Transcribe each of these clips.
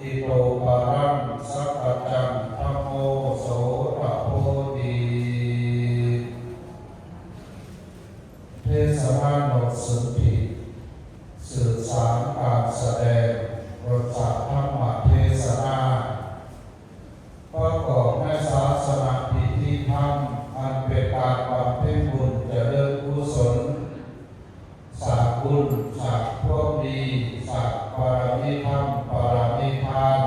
ໂຕປະລັງ ສັກກະຈັງ ທຳໂມ ໂສຕະໂພຕິ. ເທສະນາໂນດສົນທິ ສື່ສານການສະແດງ ບົດສະທຳມະເທສະນາ ປະກອບໃນສາສະນະພິທີທຳ ອັນເປັນການບຳເພັນບຸນຈະເລີນກຸສົນ ສ້າງບຸນ ສ້າງຄວາມດີ ສ້າງບາລະມີທຳ ບາລະມີທານ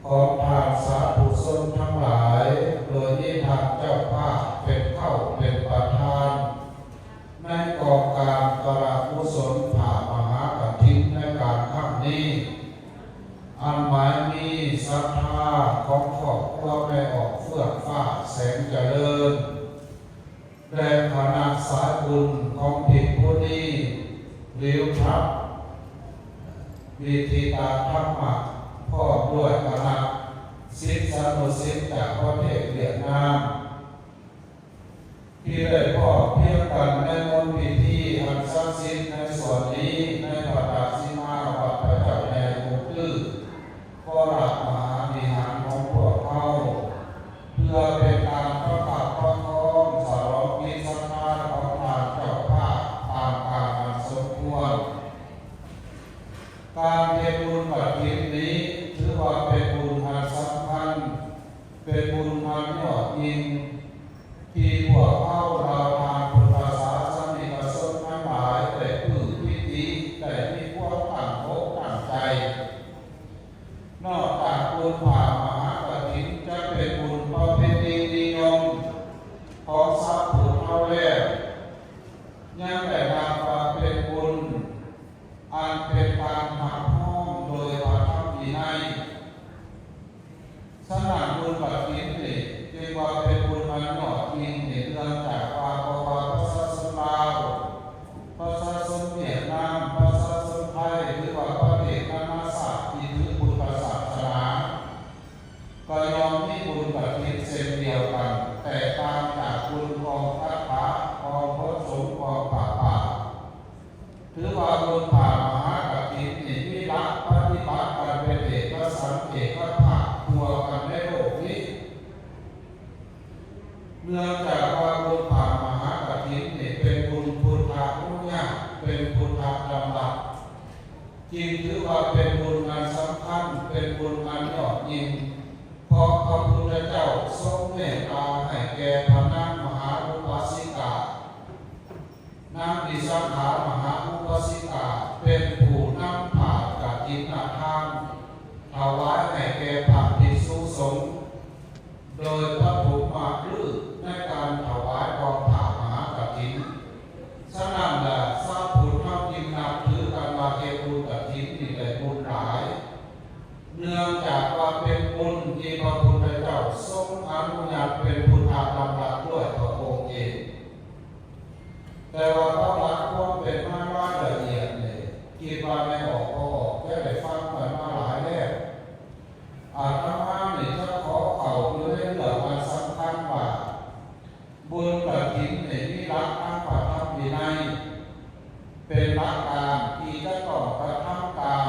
ຂອງທ່ານສາທຸຊົນທັງຫຼາຍ, ໂດຍມີທ່ານເຈົ້າພາບເປັນເຄົ້າເປັນປະທານ ໃນກອງການກະລະກຸສົນຜ້າມະຫາກະຖິນໃນການຄັ້ງນີ້, ອັນໝາຍມີສັດທາຂອງຄອບຄົວແມ່ອອກເຟືອງຟ້າແສງຈະເລີນ ແລະ ຄະນະສາຍບຸນຂອງພິກຂຸນີ ຫຼິວທັບ ວິທິຕາທຳມະ ພ້ອມດ້ວຍຄະນະສິດສານຸສິດຈາກປະເທດຫວຽດນາມ ທີ່ໄດ້ພ້ອມພຽງກັນໃນມົນພິທີອັນສັກສິດໃນສ່ວນນີ້ ໃນພະຕາຊິມາວັດພະເຈົ້າໃຫຍ່ກົກຕື້ ວໍລະມະຫາວິຫານຂອງພວກເຮົາ ເພື່ອເປັນການປະຄັບປະຄອງສະຫຼອງຈິດສັດທາຂອງທ່ານເຈົ້າພາບຕາມການອັນສົມຄວນ. ການເຮັດບຸນກະຖິນນີ້ ຖືວ່າເປັນບຸນອັນສຳຄັນ, ເປັນບຸນອັນຍອດຍິ່ງ ທີ່ພວກເຮົາເຫຼົ່າທ່ານພຸດທະສາສະນິກະຊົນທັງຫຼາຍໄດ້ປຶ້ມປີຕິ, ໄດ້ມີຄວາມຕັ້ງອົກຕັ້ງໃຈ. ນອກຈາກບຸນຜ້າມະຫາກະຖິນຈະເປັນບຸນປະເພນີນິຍົມຂອງຊາວພຸດເຮົາແລ້ວ, ຍັງໄດ້ນັບວ່າເປັນບຸນອັນເປັນການຮັບຮອງໂດຍພະທຳວິໄນ. ສະນັ້ນ ບຸນກະຖິນນີ້ຈຶ່ງວ່າເປັນບຸນອັນຍອດຍິ່ງ ເນື່ອງຈາກວ່າ ບໍ່ວ່າປະຊາຊົນລາວ, ປະຊາຊົນຫວຽດນາມ, ປະຊາຊົນໄທ ຫຼືວ່າປະເທດນານາຊາດທີ່ຖືພຸດທະສາສະໜາ ກໍຍ່ອມມີບຸນກະຖິນເຊັ່ນດຽວກັນ, ແຕກຕ່າງຈາກບຸນກອງຄາຖາ, ກອງພະສົງ, ກອງຜ້າປ່າ. ຖືວ່າບຸນຜ້າມະຫາກະຖິນນີ້ມີຫຼັກປະຕິບັດກັນເປັນເອກະສັນເອກະພາບທົ່ວກັນໃນໂລກນີ້. ເນື່ອງຈາກວ່າບຸນຜ້າມະຫາກະຖິນນີ້ເປັນບຸນພຸດທະອະນຸຍາດ, ເປັນພຸດທະດຳລັດ, ຈຶ່ງຖືວ່າເປັນບຸນອັນສຳຄັນ, ເປັນບຸນອັນຍອດຍິ່ງ, ເພາະພະພຸດທະເຈົ້າຊົງເມດຕາໃຫ້ແກ່ພະນາງມະຫາອຸປາສິກາ ນາງວິສາຂາມະຫາອຸປາສິກາ ເປັນຜູ້ນຳຜ້າກະຖິນນະທານ ຖວາຍໃຫ້ແກ່ພະພິກສຸສົງ ໂດຍປະຖົມມະລືກໃນການຖວາຍກອງຜ້າມະຫາກະຖິນ. ສະນັ້ນລະ ຊາວພຸດເຮົາຈຶ່ງນັບຖືກັນວ່າເຮັດບຸນກະຖິນນີ້ໄດ້ບຸນຫຼາຍ, ເນື່ອງຈາກວ່າເປັນບຸນທີ່ພະພຸດທະເຈົ້າຊົງອະນຸຍາດເປັນພຸດທະດຳລັດດ້ວຍພະອົງເອງ. ແຕ່ວ່າເອົາຫຼັກຄວາມເປັນມາລາຍລະອຽດນີ້ ຄິດວ່າແມ່ອອກພໍ່ອອກຈະໄດ້ຟັງກັນມາຫຼາຍແລ້ວ. ອາດຕະມານີ້ຈະຂໍເຂົ້າຢູ່ໃນເລື່ອງອັນສຳຄັນວ່າ ບຸນກະຖິນນີ້ມີຫຼັກທາງພະທຳວິໄນ ເປັນຫຼັກການທີ່ຈະຕ້ອງກະທຳການ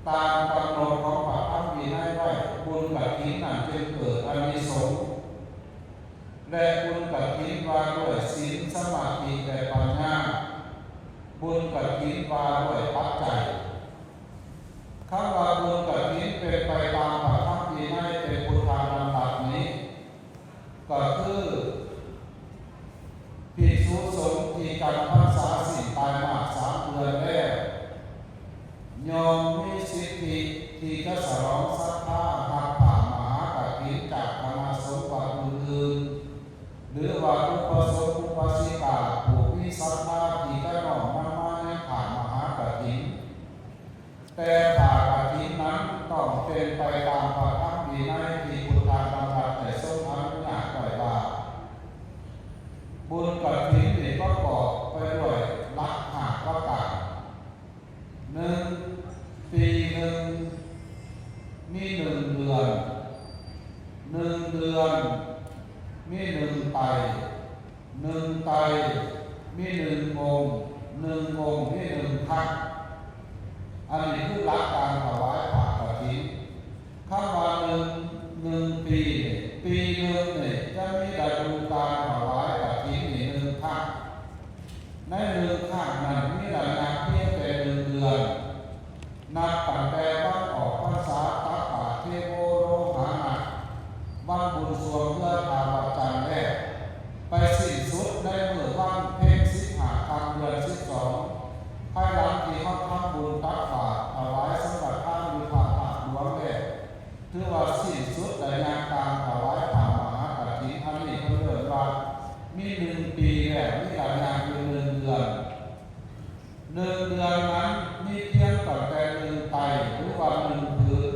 ຕາມກຳນົດຂອງພະທຳວິໄນໄວ້, ບຸນກະຖິນນັ້ນຈຶ່ງເກີດອານິສົງ. ແລະ ບຸນກະຖິນວ່າດ້ວຍສິນ, ສະມາທິ ແລະ ປັນຍາ, ບຸນກະຖິນວ່າດ້ວຍປັດໄຈ. ຄຳວ່າບຸນກະຖິນເປັນໄປຕາມພະທຳວິໄນ ເປັນພຸດທະດຳລັດນີ້ ກໍຄື ພິກສຸສົງທີ່ຈຳພັນສາສິ້ນປາຍມາກສາມເດືອນແລ້ວ ຍ່ອມມີສິດທິທີ່ຈະສະໜອງສັດທາຮັບຜ້າມະຫາກະຖິນຈາກຄະນະສົງວັດອື່ນໆ ຫຼືວ່າອຸປະສົງອຸປາສິກາຜູ້ມີສັດທາທີ່ຈະນ້ອມນຳມາຍັງຜ້າມະຫາກະຖິນ. ແຕ່ຜ້າກະຖິນນັ້ນຕ້ອງເປັນໄປຕາມພະທຳວິໄນທີ່ພຸດທະດຳລັດໄດ້ຊົງອະນຸຍາດໄວ້ວ່າ ບຸນກະຖິນນີ້ປະກອບໄປດ້ວຍຫຼັກຫ້າປະການ. ໜຶ່ງ, ປີໜຶ່ງມີໜຶ່ງເດືອນ, ໜຶ່ງເດືອນມີໜຶ່ງໄຕ, ໜຶ່ງໄຕມີໜຶ່ງອົງ, ໜຶ່ງອົງມີໜຶ່ງພັກ. ອັນນີ້ຄືຫຼັກການຖວາຍຜ້ ນັບຕັ້ງແຕ່ວັນອອກພັນສາ ຕັກບາດເທໂວໂລຫະນາດ ວັນບຸນຊ່ວງເຮືອທ່າວັດຈັນແລ້ວ ໄປສິ້ນສຸດໃນມື້ວັນເພັນສິບຫ້າຄ່ຳເດືອນສິບສອງ ພາຍຫຼັງທີ່ເຮົາທຳບຸນຕັກບາດຖວາຍສັງຄະທານຢູ່ພະທາດຫຼວງແລ້ວ ຖືວ່າສິ້ນສຸດໄລຍະການຖວາຍຜ້າມະຫາກະຖິນ. ອັນນີ້ເພິ່ນເອີ້ນວ່າມີໜຶ່ງປີແລ້ວ ມີໄລຍະຢູ່ໜຶ່ງເດືອນ. ໜຶ່ງເດືອນນັ້ນມີພຽງຕັ້ງແຕ່ໜຶ່ງໄຕ ຫຼືວ່າໜຶ່ງຜືນ.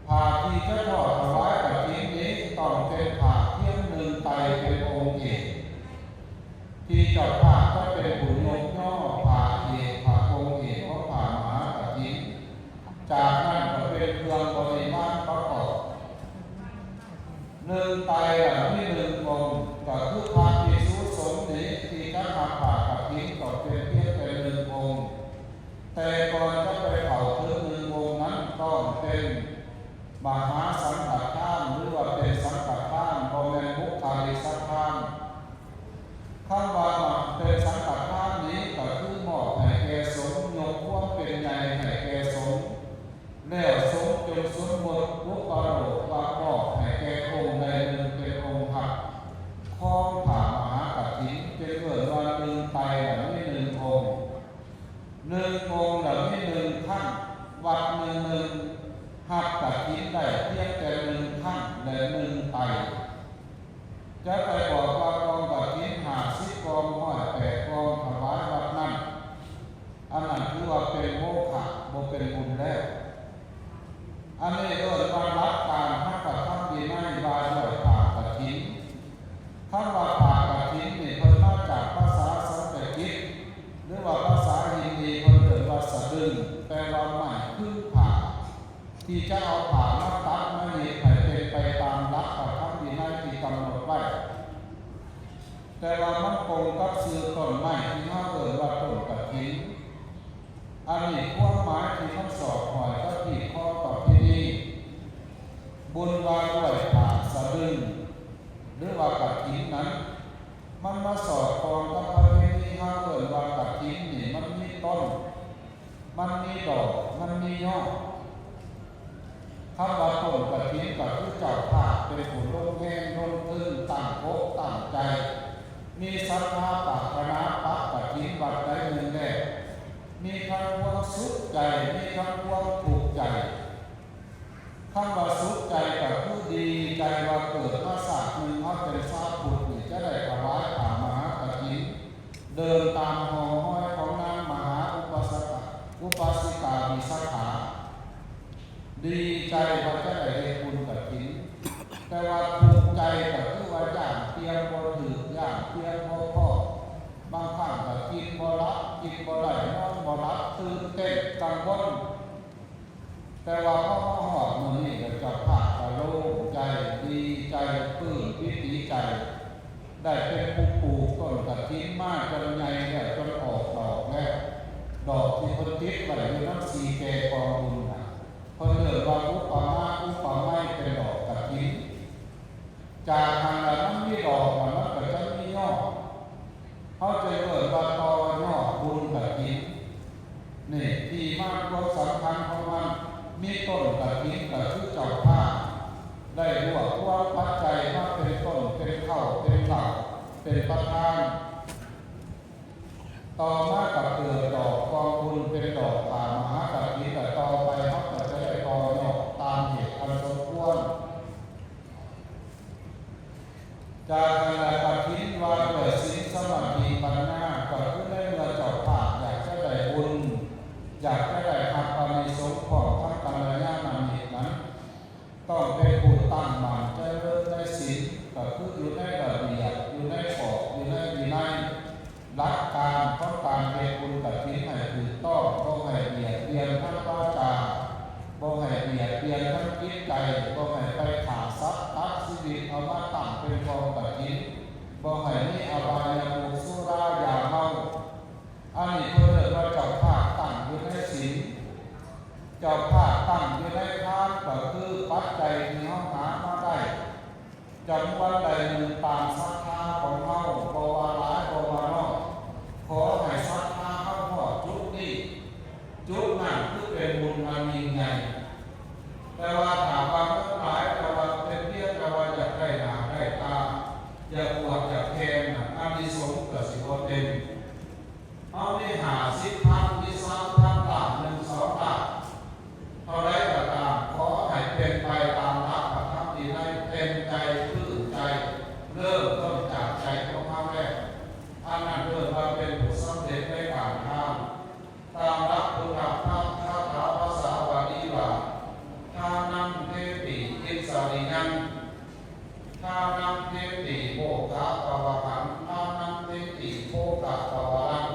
ຜ້າທີ່ຈະທອດຖວາຍກະຖິນນີ້ຕ້ອງເປັນຜ້າພຽງໜຶ່ງໄຕເປັນອົງເອກ ທີ່ເຈົ້າພາບຈະເປັນຜູ້ຍົກຍໍຜ້າເອກ ຜ້າອົງເອກຂອງຜ້າມະຫາກະຖິນ. ຈາກນັ້ນກໍເປັນເຄື່ອງບໍລິວານປະກອບ. ໜຶ່ງໄຕລະມີໜຶ່ງອົງ ກໍຄືພະພິກຂຸສົງນີ້ທີ່ຈະຮັບຜ້າກະຖິນກໍເປັນພຽງແຕ່ໜຶ່ງອົງ. ແຕ່ກ່ອນຈະໄປເຂົ້າເຖິງໜຶ່ງອົງນັ້ນ ຕ້ອງເປັນມະຫາສັງຄະທານ ຫຼືວ່າເປັນສັງຄະທານ ບໍ່ແມ່ນບຸກຄະລິກສັດທານ. ຄຳວ່າເປັນສັງຄະທານນີ້ ກໍຄືມອບໃຫ້ແກ່ສົງ, ຍົກຄວາມເປັນໃຫຍ່ໃຫ້ແກ່ສົງ, ແລ້ວສົງຈຶ່ງສົມມຸດອຸປະໂລກວ່າມອບໃຫ້ແກ່ອົງໃດໜຶ່ງເປັນອົງຮັບຄອງຜ້າມະຫາກະຖິນ, ຈຶ່ງເອີ້ນວ່າໜຶ່ງໄຕລະມີໜຶ່ງອົງ, ໜຶ່ງອົງລະມີໜຶ່ງຄັ້ງ, ວັດໜຶ່ງໆ ຮັບກະຖິນໄດ້ພຽງແຕ່ໜຶ່ງຄັ້ງ ແລະ ໜຶ່ງໄຕ. ຈະໄປບອກວ່າກອງກະຖິນຫ້າສິບກອງ, ຮ້ອຍແປດກອງ ຖວາຍວັດນັ້ນ, ອັນນັ້ນຖືວ່າເປັນໂມຄະ, ບໍ່ເປັນບຸນແລ້ວ. ອັນນີ້ເອີ້ນວ່າຫຼັກການທາງພະທຳວິໄນວ່າດ້ວຍຜ້າກະຖິນ. ຄຳວ່າຜ້າກະຖິນນີ້ ເພິ່ນມາຈາກພາສາສັນສະກິດ ຫຼືວ່າພາສາຮິນດີ ເພິ່ນເອີ້ນວ່າສະດຶງ, ແປວ່າໄມ້ຄຶງຜ້າ. ທີ່ຈະເອົາຜ້າມາຕັດມາເຮັດໃຫ້ເປັນໄປຕາມຫຼັກພະທຳວິໄນທີ່ກຳນົດໄວ້, ແຕ່ວ່າມັນກົງກັບຊື່ຕົ້ນໄມ້ທີ່ເຮົາເອີ້ນວ່າຕົ້ນກະຖິນ. ອັນນີ້ຄວາມໝາຍທີ່ມັນສອດຄ່ອຍກັບຮີດຄອງປະເພນີບຸນວ່າດ້ວຍຜ້າສະດຶງ ຫຼືວ່າກະຖິນນັ້ນ, ມັນມາສອດຄ່ອງກັບປະເພນີເຮົາເອີ້ນວ່າກະຖິນນີ້ມັນມີຕົ້ນ ມັນມີດອກ ມັນມີຍອດ. ຄຳວ່າຕົ້ນກະຖິນກໍຄືເຈົ້າພາບເປັນຜູ້ລົງແຮງລົງທຶນ ຕັ້ງອົກຕັ້ງໃຈ ມີສັດທາປາດຖະໜາປັກກະຖິນວັດໃດໜຶ່ງແລ້ວ ມີທັງຄວາມສຸກໃຈ ມີທັງຄວາມທຸກໃຈ. ຄຳວ່າສຸກໃຈກໍຄືດີໃຈວ່າເກີດມາຊາດໜຶ່ງເຮົາເປັນຊາວພຸດນີ້ ຈະໄດ້ຖວາຍຜ້າມະຫາກະຖິນ ເດີນຕາມຮ່ອງຮອຍຂອງນາງມະຫາອຸປາສະກະ ອຸປາສິກາວິສາຂາ, ດີໃຈວ່າຈະໄດ້ເຮັດບຸນກະຖິນ. ແຕ່ວ່າທຸກໃຈກໍຄືວ່າຢ້ານປ່ຽງບໍ່ຖືກ, ຢ້ານປ່ຽງບໍ່ພໍ, ບາງຄັ້ງກໍກິນບໍ່ຫຼັບ, ກິນບໍ່ໄດ້, ນອນບໍ່ຫຼັບ, ຕື່ນເຕັ້ນ, ກັງວົນ. ແຕ່ວ່າພໍມາຮອດມື້ນີ້ແລ້ວ ເຈົ້າພາບກໍໂລ່ງໃຈ ດີໃຈ ປຶ້ມປີຕິໃຈ ໄດ້ເປັນຜູ້ປູກຕົ້ນກະຖິນມາຈົນໃຫຍ່ແລ້ວ ຈົນອອກດອກແລ້ວ, ດອກທີ່ເພິ່ນຕິດໄວ້ຢູ່ນຳສີ່ແຈກອງບຸນນະ ເພິ່ນເອີ້ນວ່າອຸປະມາອຸປະໄມເປັນດອກກະຖິນ. ຈາກຫັ້ນລະມັນມີດອກ ລະມັນກໍຈະມີຍອດ. ເຮົາຈະເອີ້ນວ່າຕໍ່ຍອດບຸນກະຖິນ. ນີ້ທີ່ມາຄວາມສຳຄັນຂອງມັນ, ມີຕົ້ນກະຖິນກໍຄືເຈົ້າພາບ ໄດ້ລວບລວມປັດໄຈມາເປັນຕົ້ນ ເປັນເຄົ້າ ເປັນເຫຼົ້າ ເປັນປະທານ. ຕໍ່ມາກໍເກີດດອກກອງບຸນເປັນດອກຜ້າມະຫາກະຖິນ ແລະ ຕໍ່ໄປເຮົາກໍຈະໄດ້ຕໍ່ຍອດຕາມເຫດອັນສົມຄວນ. ຈາກນັ້ນລະກະຖິນວ່າດ້ວຍສິນສະມາທິປັນຍາ ກໍຄືໃນເມື່ອເຈົ້າພາບຢາກຈະໄດ້ບຸນ ຢາກຈະໄດ້ຮັບອານິສົງພ້ອມທັງກັນລະຍານະມິດນັ້ນ ຕ້ອງເປັນຜູ້ຕັ້ງໝັ້ນຈະເລີນໃນສິນ ກໍຄືຢູ່ໃນລະບຽບ ຢູ່ໃນຂອບ ຢູ່ໃນວິໄນ. ຫຼັກການຂອງການເຮັດບຸນກະຖິນໃຫ້ຖືກຕ້ອງ, ບໍ່ໃຫ້ບຽດບຽນທາງວາຈາ, ບໍ່ໃຫ້ບຽດບຽນທາງຈິດໃຈ, ບໍ່ໃຫ້ໄປຂ້າສັດຕັດຊີວິດເອົາມາຕັ້ງເປັນກອງກະຖິນ, ບໍ່ໃຫ້ມີອະບາຍຍະມຸກ, ສຸລາ, ຢາເມົາ. ອັນນີ້ເພິ່ນເອີ້ນວ່າເຈົ້າພາບຕັ້ງຢູ່ໃນສິນ, ເຈົ້າພາບຕັ້ງຢູ່ໃນທານ ກໍຄືປັດໄຈທີ່ເຮົາຫາມາໄດ້. ຈຳນວນໃດໜຶ່ງຕາມສັດທາຂອງເຮົາ, ບໍ່ວ່າຫຼາຍບໍ່ວ່ານ້ອຍ, ຂໍໃຫ້ສັດທາເຮົາຮອດຈຸດນີ້, ຈຸດນັ້ນຄືເປັນບຸນນ ໃຫຍ່ ແຕ່ວ່າຖ້າວ່າເງິນຫຼາຍ ແຕ່ວ່າເປັນພຽງແຕ່ວ່າຢາກໄດ້ໜ້າໄດ້ຕາ ຢາກອວດຢາກແຂ່ງນະ ອານິສົງກໍຊິບໍ່ເຕັມ. ເຮົາມີຫ້າສິບພັນ ມີສາມພັນລ້ານ ໜຶ່ງສອງລ້ານ ເທົ່າໃດກໍຕາມ ຂໍໃຫ້ເປັນໄປຕາມຫຼັກພະທຳວິໄນ ເຕັມໃຈ ປຶ້ມໃຈ ເລີ່ມຕົ້ນຈາກໃຈຂອງເຮົາແລ້ວ ອັນນັ້ນເອີ້ນວ່າເປັນຜູ້ສຳເລັດໃນການທານ. ຕາມຫຼັກພຸດທະພາ ຄາຖາພາສາບາລີວ່າ ທານັງ ເທຕິ ອິດສະລິຍັງ ທານັງ ເທຕິ ໂພຄະປະວະຫັງ ທານັງ ເທຕິ ໂພຄະປະວະລັງ.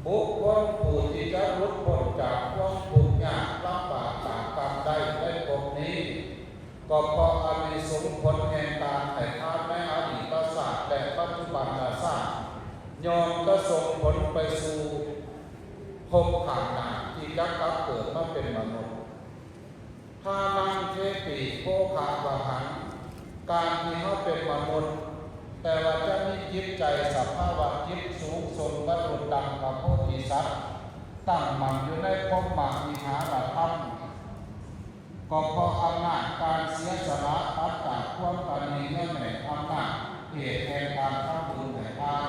ບຸກຄົນຜູ້ທີ່ຈະຫຼຸດພົ້ນຈາກຄວາມທຸກຍາກລຳບາກຕາກກຳໄດ້ໃນພົບນີ້ ກໍເພາະອານິສົງຜົນແຫ່ງການໃຫ້ທານໃນອະດີດຊາດ ແລະ ປັດຈຸບັນນະຊາດ ຍ່ອມຈະສົ່ງຜົນໄປສູ່ພົບຂ້າງໜ້າທີ່ຈະກັບເກີດມາເປັນມະນຸດ. ທານັງ ເທຕິ ໂພຄະວະຫັງ ການທີ່ເຮົາເປັນມະນຸດ ແຕ່ວ່າຈະມີຈິດໃຈສະພາວະຈິດສູງຊົນປະດຸດດັ່ງພະໂພທິສັດ ຕັ້ງໝັ້ນຢູ່ໃນພົມມະວິຫານະທຳ ກໍເພາະອຳນາດການເສຍສະຫຼະ ຕັດຈາກຄວາມຕະໜິເໜືອແໜ້ນ ອຳນາດເຫດແຫ່ງການທຳບຸນໃຫ້ທານ.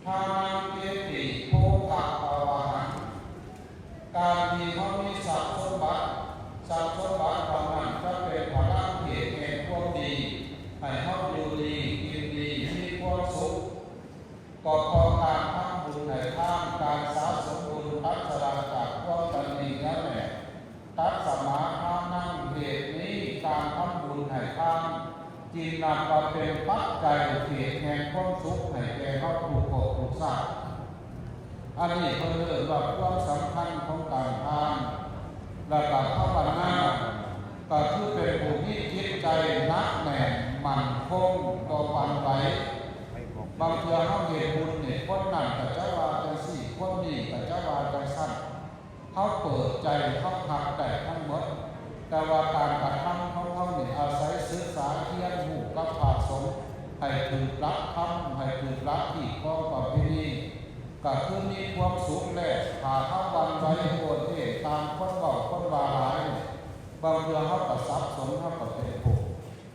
ທານັງ ເທຕິ ໂພຄະປະວະຫັງ ການທີ່ເຮົາມີຊັບສົມບັດ ຊັບສົມບັດເຫຼົ່ານັ້ນຈະເປັນພະລັງເຫດແຫ່ງຄວາມດີ ໃຫ້ເຮົາຢູ່ດີ ກິນດີ ມີຄວາມສຸກ ກໍເພາະການທຳບຸນໃຫ້ທານ ການສະສົມບຸນ ຕັດສະຫຼະຈາກຄວາມຕະໜິເໜືອແໜ້ນ ຕັດສະມາທານັງ ເຫດນີ້ ການທຳບຸນໃຫ້ທານ ຈຶ່ງນັບວ່າເປັນປັດໄຈເຫດແຫ່ງຄວາມສຸກໃຫ້ແກ່ເຮົາທຸກພົບທຸກຊາດ. ອັນນີ້ເພິ່ນເອີ້ນວ່າຄວາມສຳຄັນຂອງການທານ ແລະກະພາວະນາ ກໍຄືເປັນຜູ້ມີຈິດໃຈໜັກແໜ້ນໝັ້ນຄົງ ບໍ່ຫວັ່ນໄຫວ. ບາງເທື່ອເຮົາເຮັດບຸນນີ້ ຄົນນັ້ນກໍຈະວ່າຈັ່ງຊີ້ ຄົນນີ້ກໍຈະວ່າຈັ່ງຊັ້ນ ເຮົາເປີດໃຈ ເຮົາຮັບໄດ້ທັງໝົດ ແຕ່ວ່າການກະທຳຂອງເຮົານີ້ ອາໄສສຶກສາຮຽນຮູ້ກັບພະສົງ ໃຫ້ຖືກຫຼັກທຳ ໃຫ້ຖືກຫຼັກຮີດຄອງປະເພນີ ກໍຄືມີຄວາມສຸກແລ້ວ. ຖ້າເຮົາຫວັ່ນໄຫວໂອດເອຕາມຄົນເວົ້າຄົນວ່າຫຼາຍ ບາງເທື່ອເຮົາກໍສັບສົນ ເຮົາກໍເປັນທຸກ.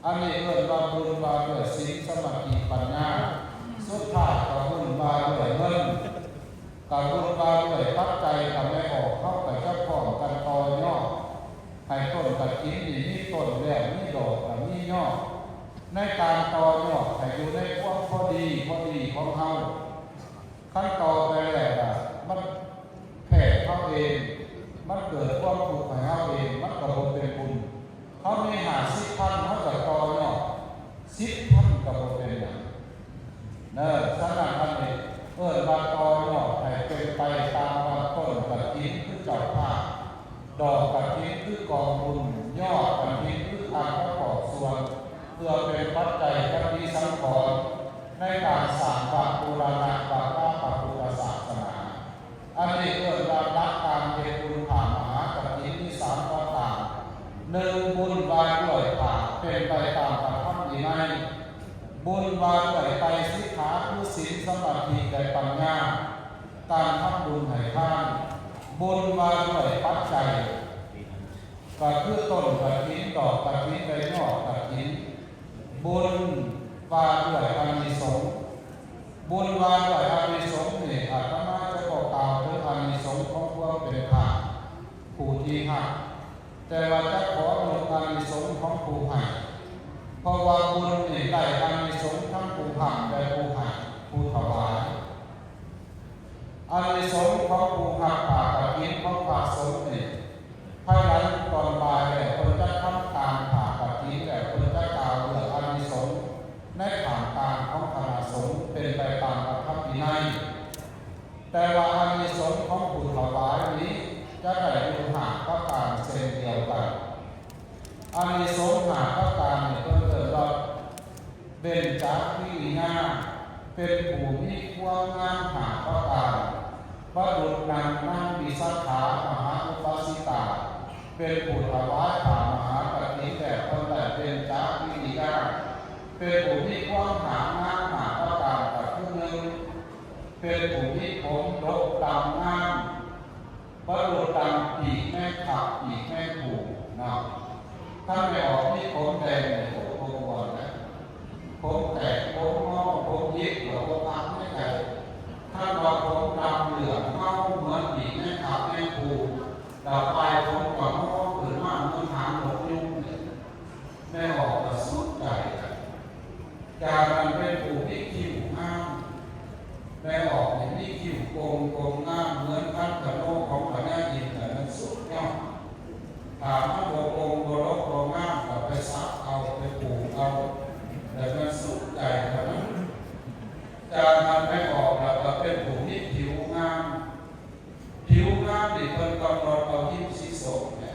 ອັນນີ້ເອີ້ນວ່າບຸນວ່າດ້ວຍສິນ ສະມາທິ ປັນຍາ ສຸດທ້າຍກໍບຸນວ່າດ້ວຍເງິນ ກໍບຸນວ່າດ້ວຍປັດໄຈ ກໍແມ່ນອອກ ເຮົາກໍຈະພ້ອມກັນຕໍ່ຍອດ ໃຫ້ຕົ້ນກະຖິນນີ້ມີຕົ້ນແລ້ວ ມີດອກກໍມີຍອດ ໃນການຕໍ່ຍອດໃຫ້ຢູ່ໃນຄວາມພໍດີ ພໍດີຂອງເຮົາ. ຄັນຕໍ່ໄປແລ້ວນະ ມັນແພ້ເຮົາເອງ ມັນເກີດຄວາມທຸກໃຫ້ເຮົາເອງ ມັນກໍບໍ່ເປັນບຸນ. ເຮົາມີຫ້າສິບພັນ ເຮົາກໍຕໍ່ຍອດສິບພັນ ກໍບໍ່ເປັນຫຍັງເດີ. ສະນັ້ນ ອັນນີ້ເອີ້ນວ່າຕໍ່ຍອດໃຫ້ເປັນໄປຕາມວ່າ ຕົ້ນກະຖິນຄືເຈົ້າພາບ, ດອກກະຖິນຄືກອງບຸນ, ຍອດກະຖິນຄືອັນປະກອບສ່ວນ ເພື່ອເປັນປັດໄຈປະຕິສັງຂອນ ໃນການສ້າງວັດບູລະນະວັດວາພະພຸດທະສາສະໜາ. ອັນນີ້ເອີ້ນວ່າຫຼັກການເຮັດບຸນຜ້າມະຫາກະຖິນມີສາມປະການ. ໜຶ່ງ, ບຸນວ່າດ້ວຍຜ້າເປັນໄປຕາມພະທຳວິໄນ. ບຸນວ່າດ້ວຍໄຕສິກຂາ ຄືສິນ, ສະມາທິ ແລະ ປັນຍາ. ການທຳບຸນໃຫ້ທານ. ບຸນວ່າດ້ວຍປັດໄຈ ກໍຄືຕົ້ນກະຖິນ, ດອກກະຖິນ ແລະ ຍອດກະຖິນ. ບຸນວ່າດ້ວຍອານິສົງ. ບຸນວ່າດ້ວຍອານິສົງນີ້ ອາດຕະມາຈະບໍ່ກ່າວເຖິງອານິສົງຂອງຄວາມເປັນພະຜູ້ທີ່ຮັບ, ແຕ່ວ່າຈະຂໍຍົກອານິສົງຂອງຜູ້ໃຫ້, ເພາະວ່າບຸນນີ້ໄດ້ອານິສົງທັງຜູ້ຮັບ ແລະ ຜູ້ໃຫ້, ຜູ້ຖວາຍ. ອານິສົງຂອງຜູ້ຮັບຜ້າກະຖິນຂອງພະສົງນີ້ ພາຍຫຼັງຕອນບ່າຍແລ້ວ ເພິ່ນຈະທຳການຜ້າກະຖິນແລ້ວ ເພິ່ນຈະກ່າວເລື່ອງອານິສົງໃນທ່າມກາງຂອງຄະນະສົງ ເປັນໄປຕາມພະທຳວິໄນ. ແຕ່ວ່າອານິສົງຂອງຜູ້ຖວາຍນີ້ ຈະໄດ້ຢູ່ຫ້າປະການເຊັ່ນດຽວກັນ. ອານິສົງຫ້າປະການນີ້ ເພິ່ນເອີ້ນວ່າ ເບັນຈະກິລິຍາ ເປັນຜູ້ມີຄວາມງາມຫ້າປະການ ປະດຸດດັ່ງນາງວິສາຂາມະຫາອຸປາສິກາ ເປັນຜູ້ຖວາຍຜ້າມະຫາກະຖິນແລ້ວ ເພິ່ນໄດ້ເບັນຈະກິລິຍາ ເປັນຜູ້ມີຄວາມຫາງາມຫ້າປະການ ກໍຄື ໜຶ່ງ ເປັນຜູ້ມີຜົມດົກດຳງາມ ປະດຸດດັ່ງປີກແມງຄັບ ປີກແມງພູເນາະ. ຄັນແມ່ອອກມີຜົມແດງນີ້ ໂອ້ ສົມຄວນນະ, ຜົມແຕກ ຜົມງໍ ຜົມຫຍິກ ກໍບໍ່ພັກໃນໃຈ. ຄັນວ່າຜົມດຳເຫຼືອງເງົາເໝືອນປີກແມງຄັບແມງພູ ແລ້ວປາຍຜົມກໍງໍຂຶ້ນມາເໝືອນຫາງນົກຍຸງນີ້ ແມ່ອອກກໍສຸດໃຈ. ຈາກນັ້ນເປັນຜູ້ມີຄິ້ວງາມ, ແມ່ອອກນີ້ມີຄິ້ວກົງ ກົງງາມເໝືອນຄັນທະໂນຂອງພະຍາອິນ ແລ້ວມັນສຸດຍອດ. ຖ້າມັນບໍ່ກົງ ບໍ່ດົກ ບໍ່ງາມ ກໍໄປສັກເອົາ ໄປປູກເອົາ ແລ້ວມັນສຸດໃຈເທົ່ານັ້ນ. ຈາກນັ້ນແມ່ອອກແລ້ວກໍເປັນຜູ້ມີຜິວງາມ, ຜິວງາມນີ້ເພິ່ນກຳນົດເອົາຮິມສີສົບແຫຼະ.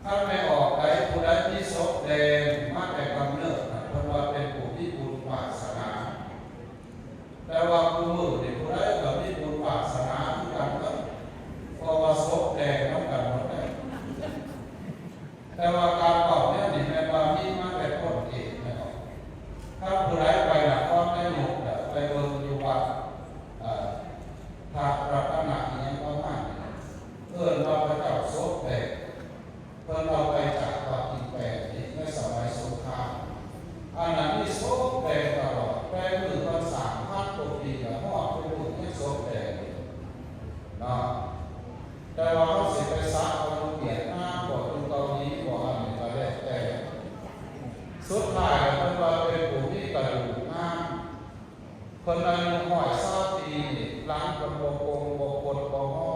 ຄັນແມ່ອອກໃດຜູ້ໃດມີສົບແດງມາແຕ່ກຳເນີດນະ ເພິ່ນວ່າເປັນຜູ້ມີບຸນວາສະໜາ. ແຕ່ວ່າຄູ່ມື້ນີ້ຜູ້ໃດກໍມີບຸນວາສະໜາຄືກັນເບິດ, ເພາະວ່າສົບແດງນຳກັນໝົດເດ້. ແຕ່ວ່າການເວົ້າແນວນີ້ແມ່ນວ່າມີມາແຕ່ຕົ້ນເອງແມ່ນບໍ່? ຄັນຜູ້ໃດໄປນະຄອນນາຍົກ ແລ້ວໄປເບິ່ງຢູ່ວັດ ເອີ ພະລັດຕະນະອີ່ຫຍັງປະມານນີ້ ເອີ້ນວ່າພະເຈົ້າສົບແດງ. ເພິ່ນເອົາໄປຈາກວັດອິນແປນອີກໃນສະໄໝສົງຄາມ. ອັນນັ້ນມີສົບແດງຕະຫຼອດ, ແຕ່ມື້ເພິ່ນສ້າງພັນກວ່າປີແລ້ວ ຮອດທຸກມື້ຍັງສົບແດງຢູ່ເນາະ. ແຕ່ວ່າເຮົາຊິໄປສັກເອົາຢູ່ຫວຽດນາມບໍ ຢູ່ເກົາຫຼີບໍ ອັນນີ້ກໍແລ້ວແຕ່. ສຸດທ້າຍແລ້ວເພິ່ນວ່າເປັນຜູ້ມີກະດູກງາມ. ເພິ່ນອາຍຸຮ້ອຍຊາວປີນີ້ ຫຼັງເພິ່ນບໍ່ໂກ່ງ ບໍ່ກົດ ບໍ່ງໍ,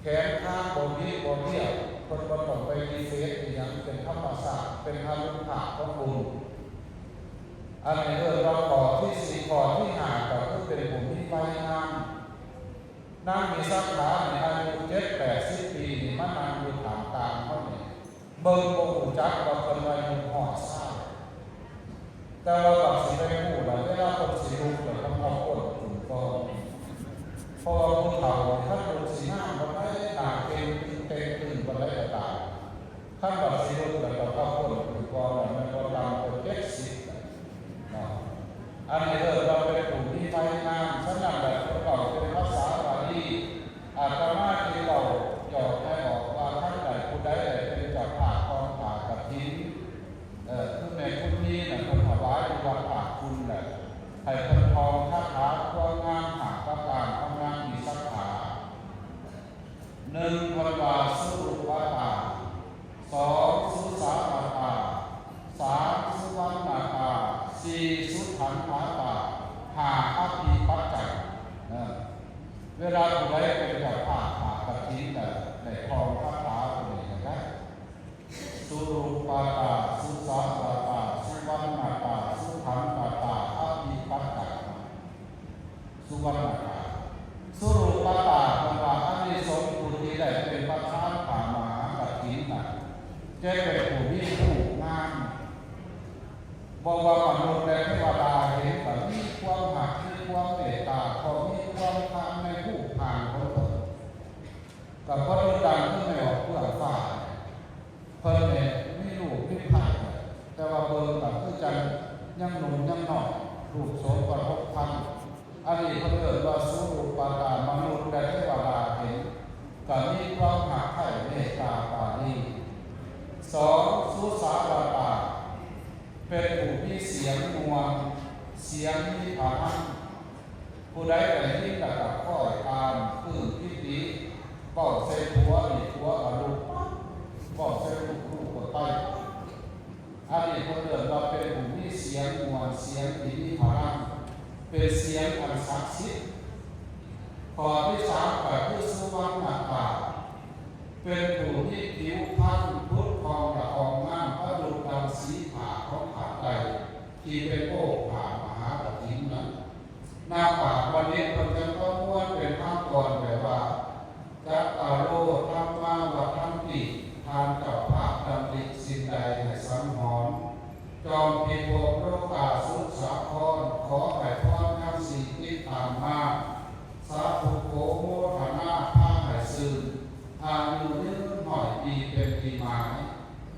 ແຂນຂາບໍ່ບິດບໍ່ບຽບ, ເພິ່ນບໍ່ຕ້ອງໄປດີເຟກອີ່ຫຍັງ, ເປັນທຳມະຊາດ, ເປັນອານຸພາບຂອງບຸນ. ອັນນີ້ເອີ້ນວ່າຂໍ້ທີສີ່. ຂໍ້ທີຫ້າ ກໍຄືເປັນຜູ້ມີໄວງາມ. ນາງວິສາຂານີ້ອາຍຸເຈັດແປດສິບປີນີ້ ມານັ່ງຢູ່ຂ້າງກາງເຮົານີ້ ເບິ່ງບໍ່ຮູ້ຈັກວ່າເພິ່ນອາຍຸຮ້ອຍຊາວ. ແຕ່ວ່າບັດຊິໄດ້ຮູ້ລະ ເວລາເພິ່ນຊິລຸກລະ ເພິ່ນເອົາກົ້ນຂຶ້ນກ່ອນ. ເພາະວ່າຜູ້ເຖົ້ານີ້ ຄັນລຸກຊິງາມປານໃດ ໜ້າເຄັ່ງຕຶງເຕ່ງຕຶງປານໃດກໍຕາມ, ຄັນວ່າຊິລຸກແລ້ວຕ້ອງເອົາກົ້ນຂຶ້ນກ່ອນ ແມ່ນບໍ່ຕ່ຳກວ່າເຈັດສິບແລ້ວເນາະ. ອັນນີ້ເອີ້ນວ່າເປັນຜູ້ມີໄຟງາມ. ສະນັ້ນແຫຼະ ເພິ່ນເວົ້າເປັນພາສາບາລີ, ອາດຕະມາຈຶ່ງເວົ້າຫຍອກໃຫ້ອອກວ່າ ຄັນໃດຜູ້ໃດໄດ້ເປັນເຈົ້າພາບຂອງຜ້າກະຖິນ ເອີ ຄືແມ່ຄຸນມີນະ ເພິ່ນຖວາຍຢູ່ວັດທ່າຂຸນແຫຼະ, ໃຫ້ເພິ່ນທ່ອງຄາຖາຄວາມງາມຫ້າປະການຂອງນາງວິສາຂາ. ໜຶ່ງ ເພິ່ນວ່າສຸຣູປະຕາ, ສອງ ສຸສາລະຕາ, ສາມ ສຸວັນນະຕາ, ສີ່ ສຸທັນທະຕາ, ຫ້າ ອະພິປັດຈັງ. ເອີ ເວລາຜູ້ໃດເປັນເຈົ້າພາບຜ້າກະຖິນ ໄດ້ ໄດ້ທ່ອງຄາຖາຕົວນີ້ກໍໄດ້. ສຸຣູປະຕາ, ສຸສາລະຕາ, ສຸວັນນະຕາ, ສຸທັນທະຕາ, ອະພິປັດຈັງ. ສຸວັນນະຕາ, ສຸຣູປະຕາ ເພິ່ນວ່າອານິສົງຜູ້ທີ່ໄດ້ເປັນປະທານຜ້າມະຫາກະຖິນນັ້ນ ຈະເປັນຜູ້ມີຮູບງາມ. ບໍ່ວ່າມະນຸດ ແລະ ເທວະດາເຫັນກໍມີຄວາມຮັກ, ມີຄວາມເມດຕາ, ກໍມີຄວາມຄານໃນຮູບຮ່າງຂອງເພິ່ນ. ກໍບໍ່ໄດ້ດັງຄືແມ່ອອກເບື້ອງຟ້າ. ເພິ່ນນີ້ມີລູກມີໄພ ແຕ່ວ່າເບິ່ງກໍຄືຈັ່ງຍັງໜຸ່ມຍັງນ້ອຍ, ຮູບໂສມກໍຫົກພັນ. ອັນນີ້ເພິ່ນເອີ້ນວ່າສຸຣູປະຕາ, ມະນຸດ ແລະ ເທວະດາເຫັນ ກໍມີຄວາມຮັກໃຜເມດຕາປານີ. ສອງ ສຸສາລະຕາ ເປັນຜູ້ມີສຽງມ່ວນ, ສຽງມີພະລັງ. ຜູ້ໃດໄດ້ຍິນແລ້ວກໍຄ້ອຍຕາມ, ປຶ້ມປີຕິ, ເວົ້າໃສ່ຜົວນີ້ ຜົວກໍລຸກປັບ, ເວົ້າໃສ່ລູກ, ລູກກໍໄປປັບ. ອັນນີ້ເພິ່ນເອີ້ນວ່າເປັນຜູ້ມີສຽງມ່ວນ, ສຽງທີ່ມີພະລັງ, ເປັນສຽງອັນສັກສິດ. ຂໍ້ທີສາມກໍຄືສຸວັນນະຕາ, ເປັນຜູ້ມີຜິວພັນຜຸດຜ່ອງລະອອງງາມ ປະດຸດດັ່ງສີຜາຂອງພາດໃຕ້ ທີ່ເປັນໂອພາດມະຫາກະຖິນນັ້ນ. ໜ້າປາກບັນດິດເພິ່ນຈັ່ງປະມວນເປັນຄຳກອນແບບວ່າ ຈັດຕາໂລ ທຳມາວັດທັນຕິ, ທ່ານເຈົ້າພາບດຳລິສິ່ງໃດໃຫ້ສັງຫອນ. ຈອມພິພົບ ໂລກາ ສຸດສາຄອນ, ຂໍໃຫ້ພອນທັງສີ່ຕິດຕາມມາ. ສາທຸໂຄ ໂມທະນາພາໃຫ້ຊື່ນ, ອາຍຸຍືນຮ້ອຍປີເປັນທີ່ໝາຍ,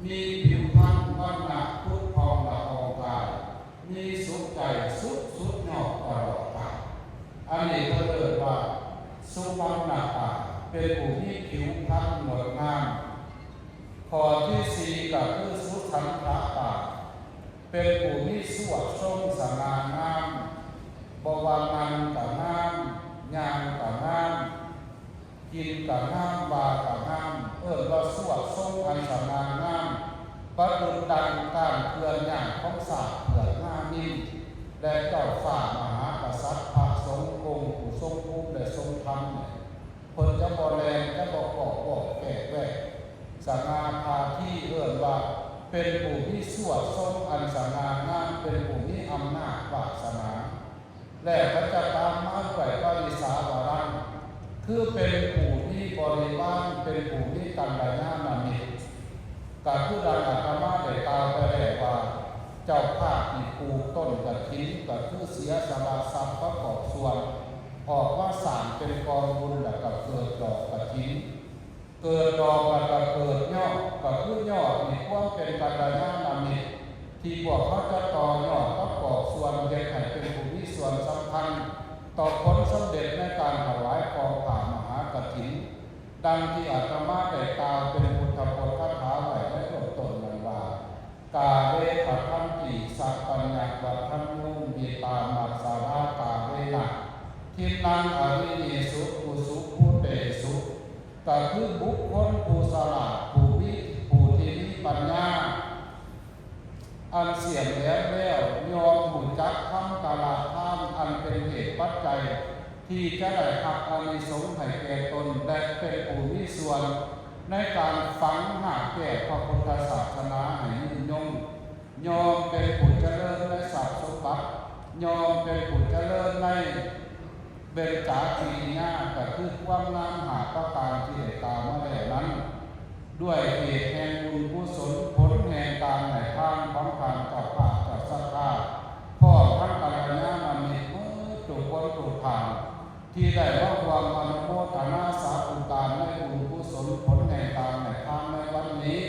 ມີຜິວພັນວັນນະຜຸດຜ່ອງລະອອງກາຍ, ມີສຸກໃຈສຸດ ສຸດຍອດຕະຫຼອດການ. ອັນນີ້ເພິ່ນເອີ້ນວ່າສຸວັນນະຕາ. ປັນຜູ້ມີຜິວພັນງົດງາມ. ຂໍ້ທີສີ່ກໍຄືສຸສັນທະຕາ ເປັນຜູ້ມີຊວດຊົງສະຫງ່າງາມ, ບໍ່ວ່ານັ່ງກໍງາມ, ຍ່າງກໍງາມ, ກິນກໍງາມ, ວ່າກໍງາມ, ເອີ້ນວ່າຊວດຊົງອັນສະຫງ່າງາມ, ປະດຸດດັ່ງການເຄື່ອນຍ້າຍຂອງສາກເຜືອກງາມິນ ແລະ ເຈົ້າຟ້າມະຫາກະສັດ, ພະສົງອົງຜູ້ຊົງພູມ ແລະ ຊົງທຳ. ເພິ່ນຈະບໍ່ແລ່ນ ຈະບໍ່ເກາະບໍ່ແກະແວະ ສະຫງ່າພາທີ ເອີ້ນວ່າເປັນຜູ້ມີຊວດຊົງອັນສະຫງ່າງາມ, ເປັນຜູ້ມີອຳນາດວາສະໜາ ແລະ ກໍຈະຕາມມາດ້ວຍປະລິສາວະລັງ ຄືເປັນຜູ້ມີບໍລິວານ, ເປັນຜູ້ມີກັນລະຍານະມິດ. ກໍຄືດັ່ງອາດຕະມາໄດ້ກ່າວໄປແລ້ວວ່າ ເຈົ້າພາບທີ່ປູກຕົ້ນກະຖິນ ກໍຄືເສຍສະຫຼະຊັບປະກອບສ່ວນ ອອກມາສ້າງເປັນກອງບຸນ ແລ້ວກໍເກີດດອກກະຖິນ, ເກີດດອກແລ້ວກໍເກີດຍອດ, ກໍຄືຍອດໃນຄວາມເປັນກັນລະຍານະມິດ ທີ່ພວກເຮົາຈະຕໍ່ຍອດປະກອບສ່ວນເຮັດໃຫ້ເປັນຜູ້ມີສ່ວນສຳຄັນຕໍ່ຜົນສຳເລັດໃນການຖວາຍກອງຜ້າມະຫາກະຖິນ. ດັ່ງທີ່ອາດຕະມາໄດ້ກ່າວເປັນພຸດທະບົດຄາຖາໄວ້ໃນເບື້ອງຕົ້ນນັ້ນວ່າ ກາເລ ພັດທັນຕິ ສັບພັນຍະ ວັດທັນຍຸງ ວິຕາ ມັດສະລາ ກາເລນະ ທິນນັງ ອະລິເຍສຸ ອຸຊຸ ພູເຕສຸ ກໍຄືບຸກຄົນຜູ້ສະຫຼາດ ຜູ້ມີ ຜູ້ທີ່ມີປັນຍາ ອັນສ່ຽມແຫຼມແລ້ວ ຍ່ອມຮູ້ຈັກທຳກາລະທານ ອັນເປັນເຫດປັດໄຈທີ່ຈະໄດ້ຮັບອານິສົງໃຫ້ແກ່ຕົນ ແລະ ເປັນຜູ້ມີສ່ວນໃນການຝັງຮາກແກ່ພະພຸດທະສາສະໜາໃຫ້ຍືນຍົງ, ຍ່ອມເປັນຜູ້ຈະເລີນໃນຊັບສົມບັດ, ຍ່ອມເປັນຜູ້ຈະເລີນໃນ ເບັນຈາກິລິຍາ ກໍຄືຄວາມງາມຫ້າປະການທີ່ໄດ້ກ່າວມາແລ້ວນັ້ນ, ດ້ວຍເຫດແຫ່ງບຸນກຸສົນ ຜົນແຫ່ງການໃຫ້ທານຂອງທ່ານເຈົ້າພາບເຈົ້າສັດທາ ພ້ອມທັງກັນລະຍານະມິດໝົດທຸກຄົນທຸກທ່ານ ທີ່ໄດ້ມາຮ່ວມອະນຸໂມທະນາສາທຸການໃນບຸນກຸສົນ ຜົນແຫ່ງການໃຫ້ທານໃນວັນນີ້.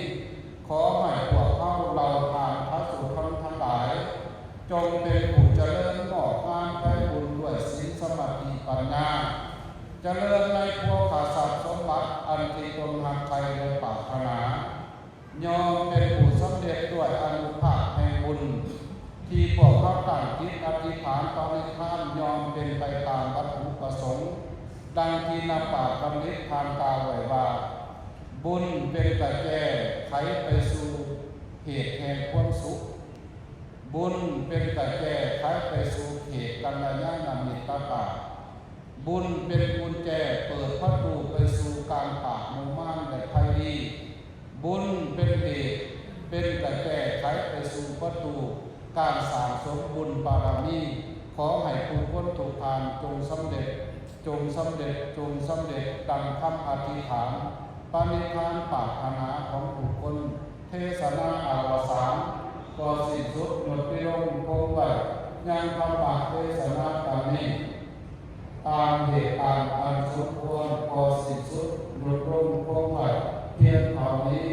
ຂໍໃຫ້ພວກເຮົາເຫຼົ່າທ່ານພະສົງທັງຫຼາຍ ຈົ່ງເປັນຜູ້ຈະເລີນງອກງາມໄພບູນດ້ວຍສິນສະມາທິປັນຍາ, ຈະເລີນໃນໂພຄະຊັບສົມບັດອັນທີ່ຕົນຮັກໃຄ ແລະ ປາດຖະໜາ, ຍ່ອມເປັນຜູ້ສຳເລັດດ້ວຍອານຸພາບແຫ່ງບຸນ ທີ່ພວກເຮົາຕັ້ງຈິດອະທິຖານປະນິທານ, ຍ່ອມເປັນໄປຕາມວັດຖຸປະສົງ, ດັ່ງທີ່ນັກປາດບັນດິດທ່ານກ່າວໄວ້ວ່າ ບຸນເປັນກະແຈໄຂໄປສູ່ເຫດແຫ່ງຄວາມສຸກ, ບຸນເປັນກະແຈໄຂໄປສູ່ເຂດກັນລະຍານະມິດຕະການ, ບຸນເປັນກຸນແຈເປີດປະຕູໄປສູ່ການປາບໝູ່ມານ ແລະ ໄພດີ, ບຸນເປັນເຫດ ເປັນກະແຈໄຂໄປສູ່ປະຕູການສ້າງສົມບຸນບາລະມີ. ຂໍໃຫ້ທຸກຄົນທຸກທ່ານຈົ່ງສຳເລັດ ຈົ່ງສຳເລັດ ຈົ່ງສຳເລັດ ດັ່ງຄຳອະທິຖານ ປະນິທານ ປາດຖະໜາຂອງທຸກຄົນ. ເທສະນາອະວະສານ ກໍສິ້ນສຸດຢຸດລົງຄົງໄວ້ຍັງທຳມະເທສະນາຕອນນີ້. ຕາມເຫດການອັນສົມຄວນ ກໍສິ້ນສຸດຢຸດລົງຄົງໄວ້ພຽງເທົ່ານີ້.